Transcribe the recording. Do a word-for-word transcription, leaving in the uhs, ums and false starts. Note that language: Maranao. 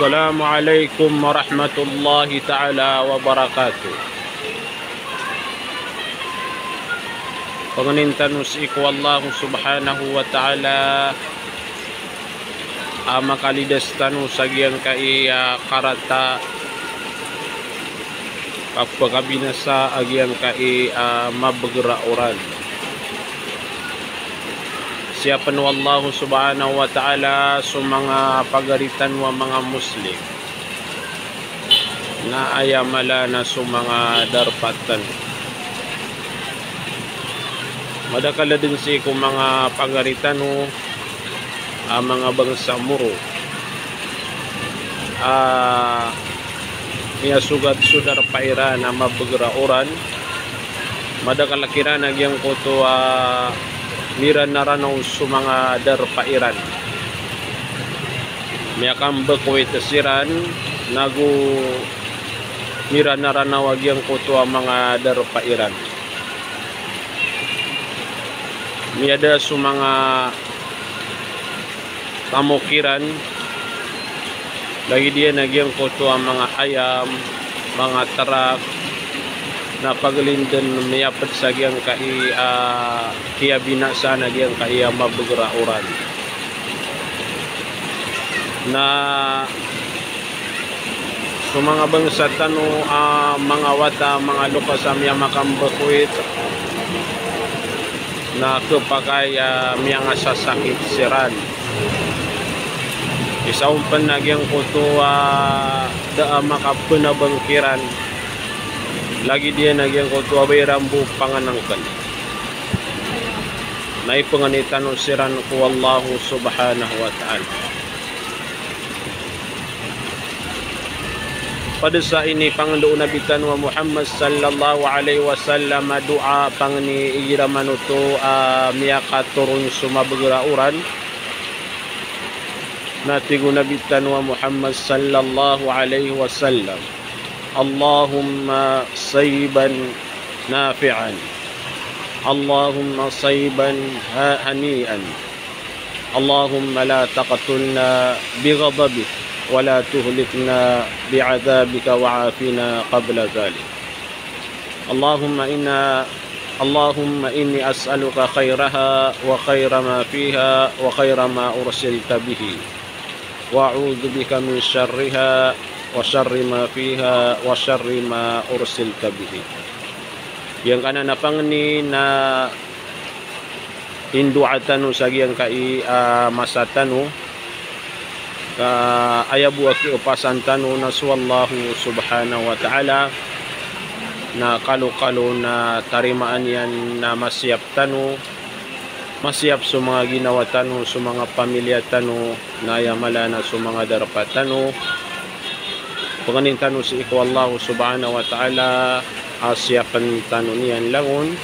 Assalamu alaikum warahmatullahi ta'ala wabarakatuh. Pangnin tano sii ko Allah subhanahu wa ta'ala a makalidas tano sa giyangkai a karata, kapakabinasa a giyangkai a mabagr a oran. Siyapn o Allah subhanahu wa ta'ala so manga pagari tano a manga Muslim na aya mala na so manga darpa tano. Madakl dn sii ko manga pagari tano a manga bangsa Moro a miyasogat so darpa iran a mabagr a oran. Madakl kiran a giyangkoto a miranaranaw so manga darpa iran. Miyakambkwit siran nago miranaranaw a giyangkoto a manga darpa iran. Miyada so manga tamok iran, lagid iyan a giyangkoto a manga ayam, manga trak, na paglindn miyapd sa giyangkai a kiyabinasaan a giyangkai a mabagr a oran. Na so manga bangsa tano a manga wata, manga loks a miyamakambkwit na khapakay a miyangasasakit siran. Isa on pn a giyangkoto a da a makapnabang kiran, lagid iyan a giyangkoto a ba iran bo pangnngkn. Na ipangni tano siran ko Allah subhanahu wa ta'ala. Pd sa inipangndao o Nabi tano a Muhammad sallallahu alaihi wasallam a doa, pangni igira man oto a miyakatoron so mabagr a oran. Na tig o Nabi tano a Muhammad sallallahu alaihi wasallam, Allahumma sayyiban nafi'an. Allahumma sayyiban ha-, hani'an. اللهم لا تقتلنا بغضبك ولا تهلكنا بعذابك وعافنا قبل ذلك. اللهم إنا، اللهم إني أسألك خيرها وخير ما فيها وخير ما أرسلت به، وأعوذ بك من شرها وشر ما فيها وشر ما أرسلت به. Giyangkanan a pangni na indoa tano sa giyangkai a masa tano, ka aya bo a kiyapasad tano na so Allah subhanahu wa ta'ala, na kalokalo na tarimaan iyan na masiyap tano, masiyap so manga ginawa tano, so manga pamilya tano, na aya mala na so manga darpa tano. Pangnin tano sii ko Allah subhanahu wa ta'ala a siyapn tano niyan langon.